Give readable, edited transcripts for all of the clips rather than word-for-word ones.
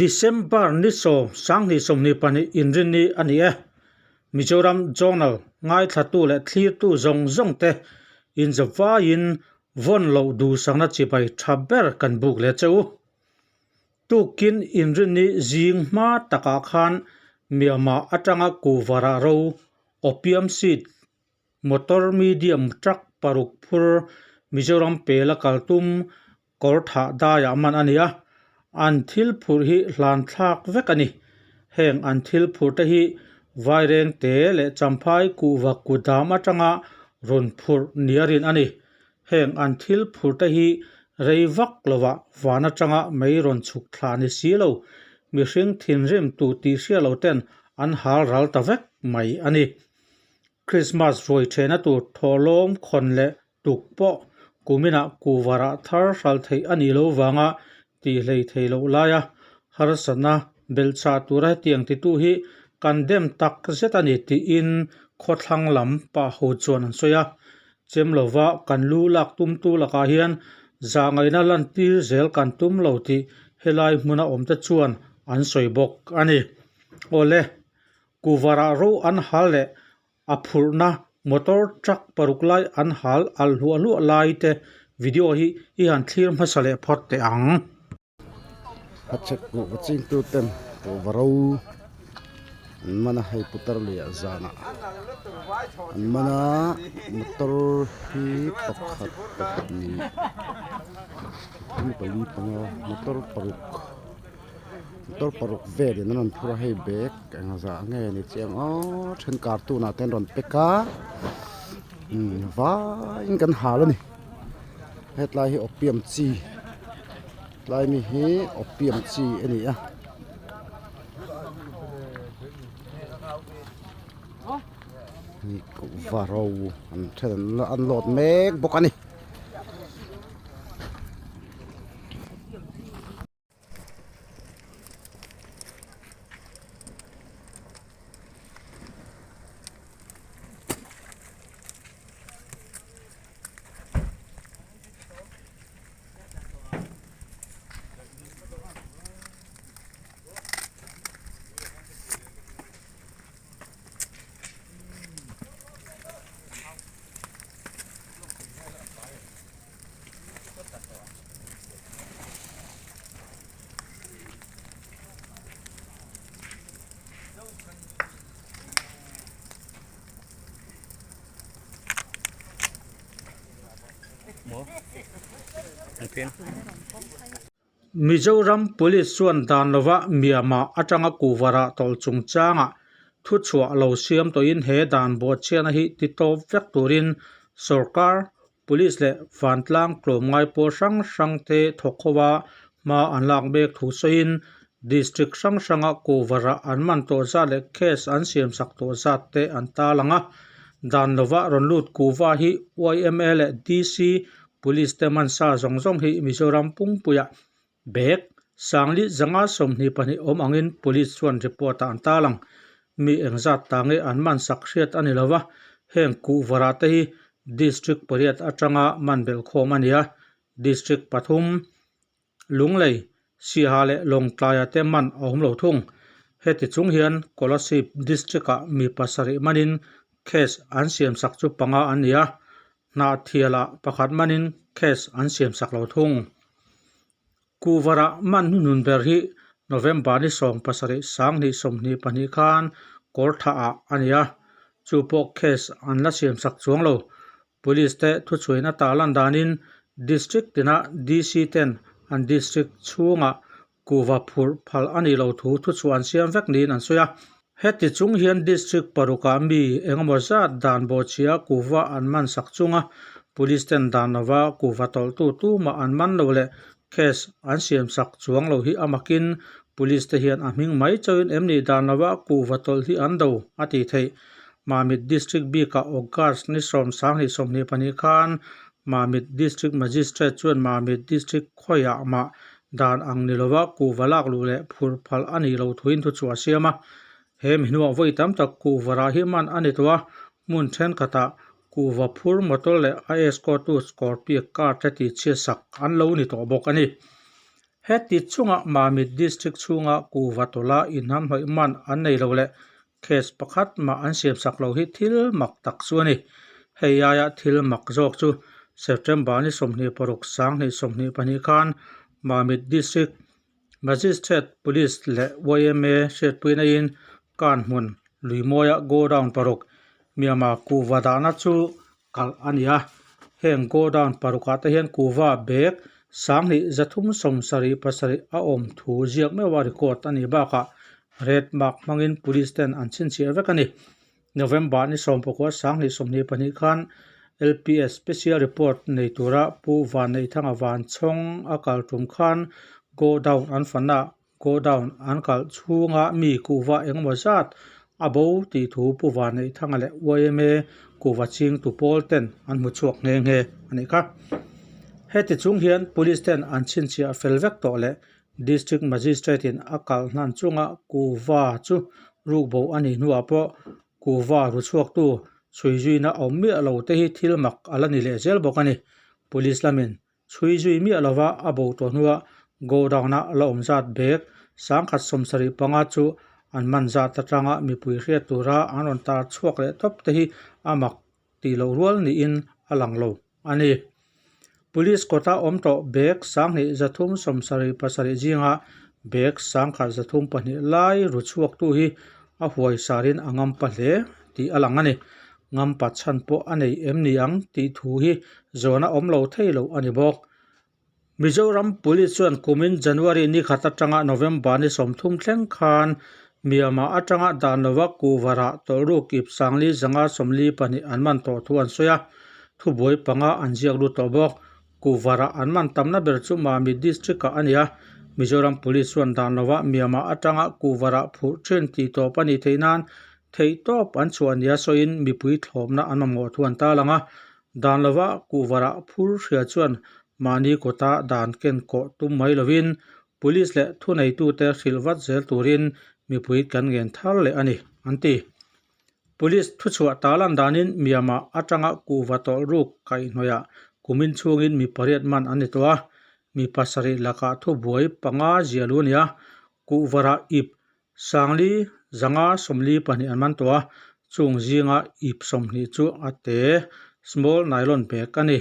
December ni sawm sanghnih sawmhnih pahnih inrinni a ni e. Mizoram Journal ngaithlatu leh thlirtu zawng zawng te inzavaiin vawn loh duhsakna chibai tha ber kan buk leh che u. Tukin inrinni zing hma takah khan Myanmar atanga Kuvarah ro Opium seed Motor medium truck paruk phur Mizoram pela kal tum kawr thah daiah man a ni a, an thil phurh hi hlan thlak vek a ni. Heng an thil phurh te hi Vaireng te leh Champhai kuhva kudam atanga rawn phurh nia rin a ni. Heng an thil phurh te hi rei vak lovah van atanga mei rawn chhuk thla ni si lo, mihring thinrim tu tih hria lo ten an hal ral ta vek mai a ni. Krismas ruai thehna tur thawhlawm khawn leh tuk pawh kuminah kuvarah thar hral theih a nih loh vanga tih hlei thei loh laia harsatna belhchhah tura hetiang titu hi kan dem tak zet a ni tiin khawthlang lam pah ho chuan an sawi a. Chem lova kan lu lak tumtu lakah hian zahngaihna lantir zel kan tum lo tih helai hmuna awmte chuan an sawi bawk a ni. Awle. Kuvarah ro an hal leh a phurhna motor truck paruk lai an hal alh hluah hluah lai te video hi i han thlir hmasa leh phawt teh ang. A chek kuhva chingtu ten kuhva ro an man a, hei putar leh zanah an man a, motor hi pakhat pahnih pathum pali panga motor paruk. Motor paruk velin an rawn phur a hei bag eng zah nge ni chiang aw then cartoon ah te an rawn pack a umm vaiin kan hal a ni hetlai hi opium chi tlai mi hi opium chi a ni a. Kuhva ro an then an load mek bawk a ni. Mizoram Police chuan dan lova Myanmar atanga kuvarah tawlh chungchangah thuchhuah lo siam tawhin he dan buatchhiatna hi ti tawp vek turin sorkar Police leh vantlang tlawmngai pawl hrang hrang te thawk ho a, hma an lak mek thu sawiin District hrang hranga kuvarah an man tawh zat leh case an siam sak tawh zat te an tal ang a. Dan lova rawn lut kuva hi yma leh DC Police te man sa zawng zawng hi Mizoram pumpuiah bag Sangli zanga 22 awm angin Police chuan report ah an tal ang. Mi engzat ta nge an man sak hriat a ni lo va, heng kuhvarah te hi District pariat atanga man belh khawm a ni a, District pathum, Lunglei, Siaha leh Lawngtlaia te man a awm lo thung. Heti chung hian Kolasib District ah mi pasarih manin case an siam sak chu panga an ni a, Hnahthialah pakhat manin case an siam sak lo thung. Kuhvarah man hnuhnun ber hi November ni 17 sanghnih 22 khan kawrthah ah a ni a, chu pawh case an la siam sak chuang lo. Police te thuchhuain a tarlan danin District tinah DC ten an District chhungah kuhva phurh phal a nih loh thu thuchhuah an siam vek niin an sawi a. Heti chung hian District parukah mi engemaw zat dan bawhchhia kuhva an man sak chunga Police ten dan lova kuhva tawlhtu tumah an man lo leh case an siam sak chuang lo hi a makin Police te hian a hming mai chauhin em ni dan lova kuhva tawlh hi an do a tih theih. Mamit District bikah August ni 10 22 khan Mamit District Magistrate chuan Mamit District khawiah mah Dan ang ni lova kuhva lak luh leh phurh phalh a nih loh thuin thuchhuah a siam a. He mi hnuah vawi tam tak kuhva rah hi man a ni tawh a, hmun thenkhatah kuhva phur motor leh a escort tu Scorpio car te tihchhiat sak an lo ni tawh bawk a ni. Heti chunga Mamit District chhunga kuhva tawla inhnamhnawih man an nei lo leh case pakhat mah an siamsak lo hi thil mak tak chu a ni. Hei aia thil mak zawk chu September ni 26 2022 khan Mamit District Magistrate Police leh yma hriatpuina in kan hmun Luimawiah godown paruk Myanmar kuhva dahna chu kalh a ni a. Heng godown parukah te hian kuhva bag 2377 a awm thu ziak meuh a record a nih bakah red mark hmangin police ten an chhinchhiah vek a ni. November ni 19 2022 khan LPS special report nei tura Pu Vanneihthanga Vanchhawng a kal tum khan godown an fanna Godown an kalh chhunga mi kuhva engemaw zat a bo tih thu Pu Vanneihthanga leh yma kuhva chingtu pawl ten an hmu chhuak nghe nghe a nih kha. Heti chung hian Police ten an chhinchhiah fel vek tawh leh District Magistrate in a kalh hnan chunga kuhva chu rukbo a nih hnuah pawh kuhva ru chhuaktu chhui zuina awm miah lo te hi thil mak a la ni leh zel bawk a ni. Police lamin Chhui zui miah lova a bo tawh hnuah godown-a la awm zat bag 1075 chu an man zat atanga mipui hriat tura an rawn tar chhuak leh tawp te hi a mak tih loh rual niin a lang lo a ni. Police kawta awm tawh bag 2377 zinga bag 1102 lai ru chhuaktu hi a huai sarin a ngampa hle tih a lang a ni. Ngampa chhan pawh a nei em ni ang tih thu hi zawhna awm lo thei lo a ni bawk. Mizoram Police chuan kumin January ni khat atanga November ni 30 thleng khan Myanmar atanga dan lova kuhvarah tawlhruk ip 4542 an man tawh thu an sawi a, thubuai panga an ziak lut tawh bawk. Kuhvarah an man tamna ber chu Mami District-ah a ni a, Mizoram Police chuan dan lova Myanmar atanga kuhvarah phurh thin tih tawp a nih theih nan Theihtawp an chhuah nia sawiin mipui thlawpna an mamawh thu an tarlang a, dan lova kuhvarah phur hria chuan mahni kawta dan ken kawh tum mai lovin Police leh thuneitute hrilh vat zel turin mipui kan ngen thar leh a ni, an ti. Police thuchhuah tarlan danin Myanmar atanga kuhva tawlh ruk kaihhnawihah kumin chhungin mi pariat man an ni tawh a, mi pasarih lakah thubuai panga zia lu a ni a, kuhvarah ip 4542 an man tawh a, chung zinga ip 20 chu a te, small nylon bag a ni.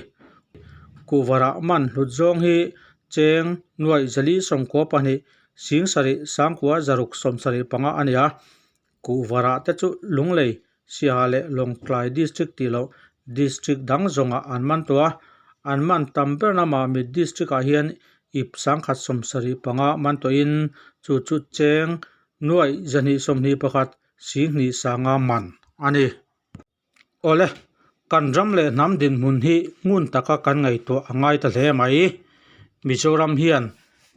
Kuhvarah man hlut zawng hi cheng nuaih zali 92 sing sarih sangkua zaruk 75 a ni a, kuhvarah te chu Lunglei, Siaha leh Lawngtlai District tih loh District dang zawngah an man tawh a, an man tam berna Mamit District-ah hian ip 175 man tawhin chu chu cheng nuaih 221 sing hnih sanga man a ni. Awle, kan ram leh hnam dinhmun hi ngun taka kan ngaihtuah a ngai ta hle mai. Mizoram hian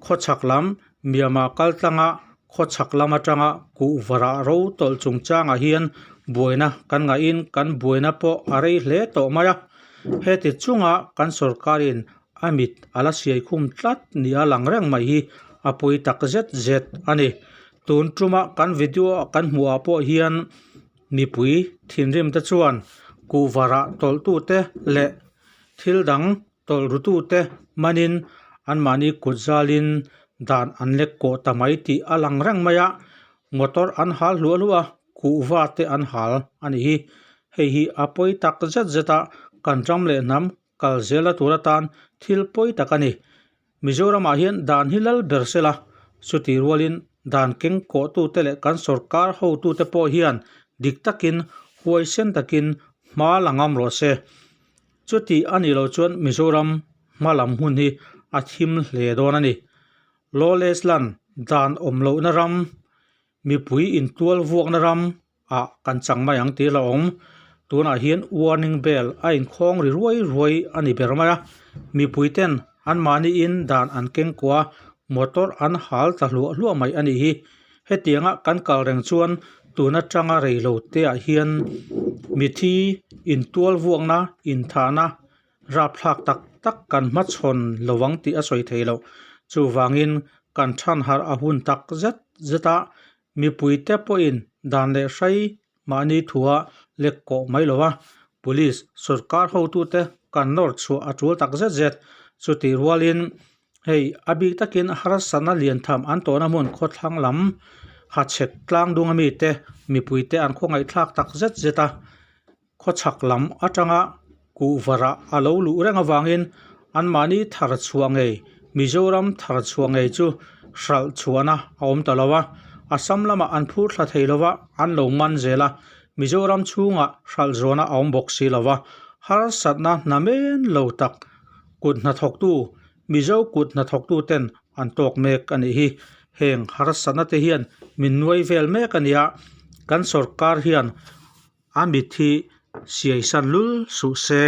khawchhak lam Myanmar kaltlanga khawchhak lam atanga kuhvarah ro tawlh chungchangah hian buaina kan ngahin kan buaina pawh a rei hle tawh mai a. Heti chunga kan sorkarin a mit a la siai khum tlat nia lang reng mai hi a pawi tak zet zet a ni. Tun tuma kan video a kan hmuhah pawh hian mipui thinrim te chuan kuhvarah tawlhtute leh thil dang Tawlh rutute manin anmahni kut zalin dan an lek kawh ta mai tih a lang reng mai a, motor an hal hluah hluah a, kuhva te an hal a ni hi. Hei hi a pawi tak zet zet a, kan ram leh hnam kal zela tur atan thil pawi tak a ni. Mizoramah hian dan hi lal ber sela, chutih rualin dan keng kawhtute leh kan sorkar hotute pawh hian dik takin, huaisen takin hma la ngam rawh se. Chuti a nih loh chuan Mizoram hma lam hun hi a thim hle dawn a ni. Lawless land, dan awm lohna ram, mipui intual vuakna ram ah kan chang mai ang tih la awm. Tunah hian warning bell a inkhawng ri ruai ruai a ni ber mai a. Mipui ten anmahniin dan an keng kuah a, motor an hal ta hluah hluah mai a nih hi. Hetianga kan kal reng chuan tun atanga rei lo te ah hian mithi intual vuakna inthahna rapthlak tak tak kan hmachhawn lo ang tih a sawi thei loh. Chuvangin kan than harh a hun tak zet zet a, mipui te pawhin dan leh hrai mahni thua lek kawh mai lo a, police sawrkar hotute kan nawr chhuah a tul tak zet zet. Chutih rualin. Hei a bik takin harsatna lian tham an tawhna hmun khawthlang lam hachhek tlang dung ami te mipui te an khawngaihthlak tak zet zet a. Khawchhak lam atanga kuhva rah a lo luh reng avangin anmahni thar chhuah ngei Mizoram thar chhuah ngei chu hralh chhuahna a awm ta lo a, Assam lamah an phur thla thei lo va, an lo man zel a, Mizoram chhungah hralh zawhna a awm bawk si lo va, harsatna hna men lo tak kut hnathawktu Mizo kut hnathawktu ten an tawk mek a nih hi. Heng harsatna te hian min nuai vel mek a nia, kan sorkar hian A mit hi siai san lul suh se.